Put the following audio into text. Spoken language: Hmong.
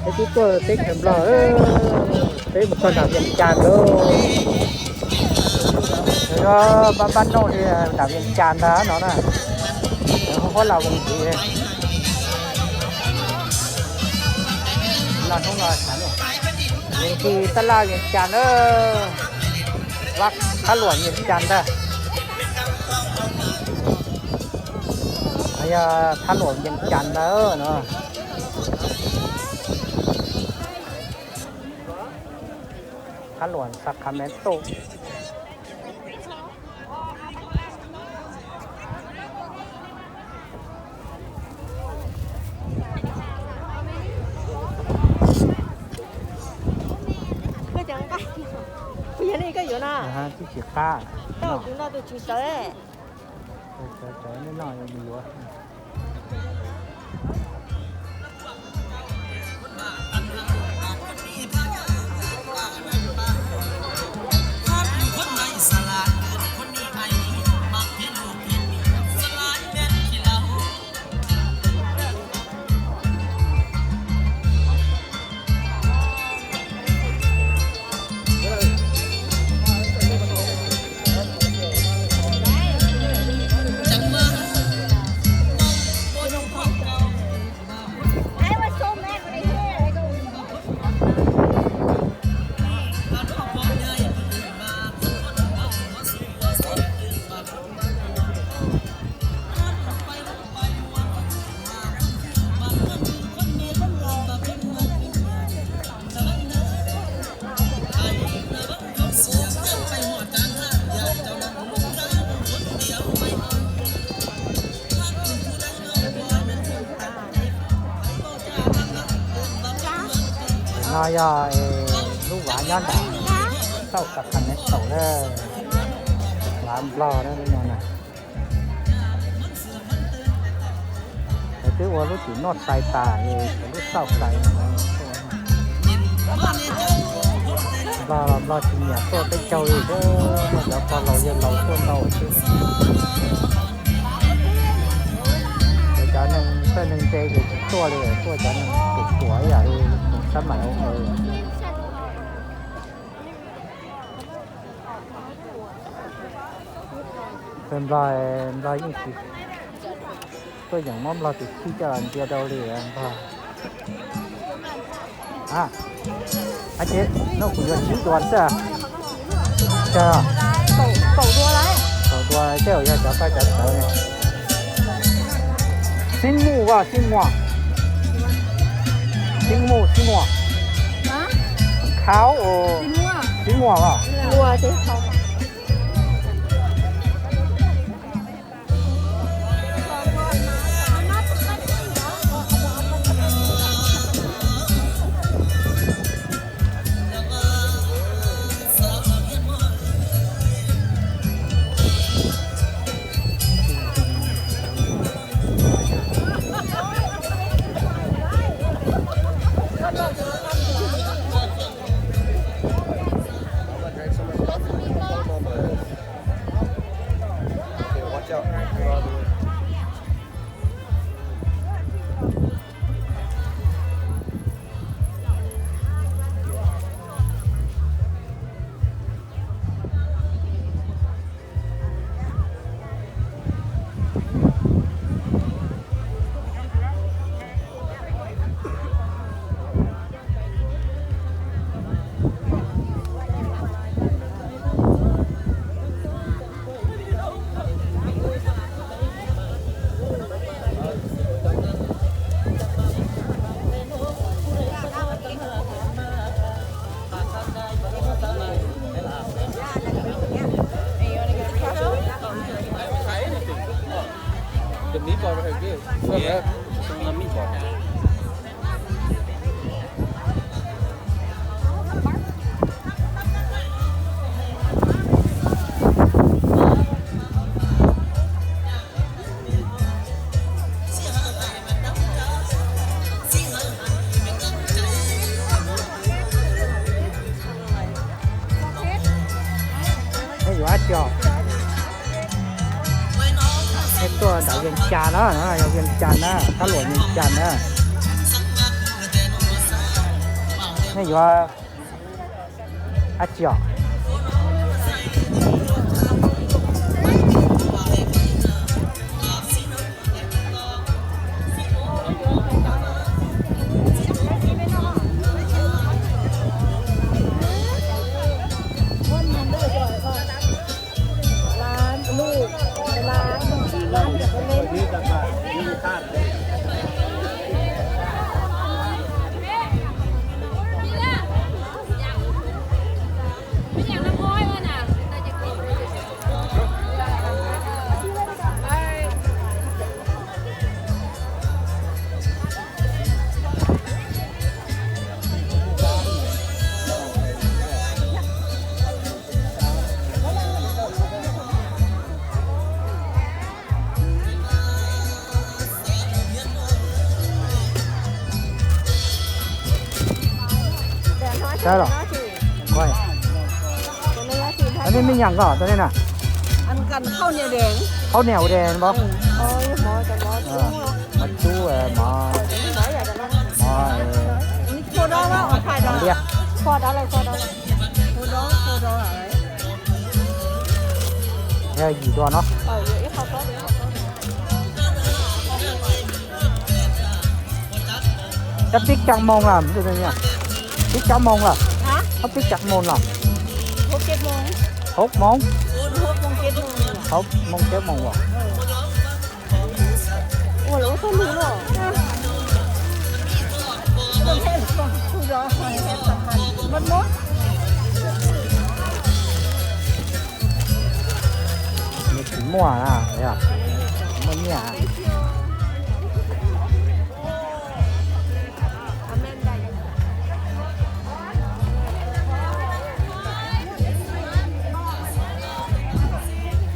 Peb twb tuaj teb chaws Nplog, peb mus txog nram Vias Cas lawm. Pab pab noj li nram Vias Cas ntag no na. Huab Las Voos ntxiv. Los hnub no, Vias Cas, tab laj Vias Cas na. Thab Luam Vias Cas ntag. Yog Thab Luam Vias Cas ntag no. Thab Luam Sacramento. Twb tsis qab. Cov nej noj yuav. No yog lub vav nyob nram South Sacramento na, vav Nplog no na. Lawv twb ua lub tim noj xais tas, lub South Side. Nplog los Nplog tsis nyiam tuaj teb chaws li thiab, muaj cov pog laus yawg laus tuaj ntau xwb. Cov neeg txawj neeg ntse ces tsis tuaj li, tuaj cov neeg ruam ruam ib yam li tus sab mam ua. Peb Nplog, Nplog yeej tsis tuaj yeem muab Nplog tus chij coj los ntsia rau li Nplog. Ces no kuv yuav tsib duas xwb. Kaum duas, tej zaum yog cov koj cov tawv ne. Xib muj as, xib muas, xib muj, xib muas, khau, xib muas as. Peb yuav dab tsi? Peb tuaj nram Vias Cas na, yog Vias Cas na, thab luam Vias Cas na. Yuav dab tsi os? Saib los. Ua nej me nyuam nkaus tau nej na. Khaub niam ua de npaum. Mov cub, mov, mov liab. Yog yim dua no. Koj pib cov moos los? Pib cov moos los? Koj pib cov moos los? Hauv moos. Hauv moos cov moos los? Nws tsis muaj, muaj nyiaj.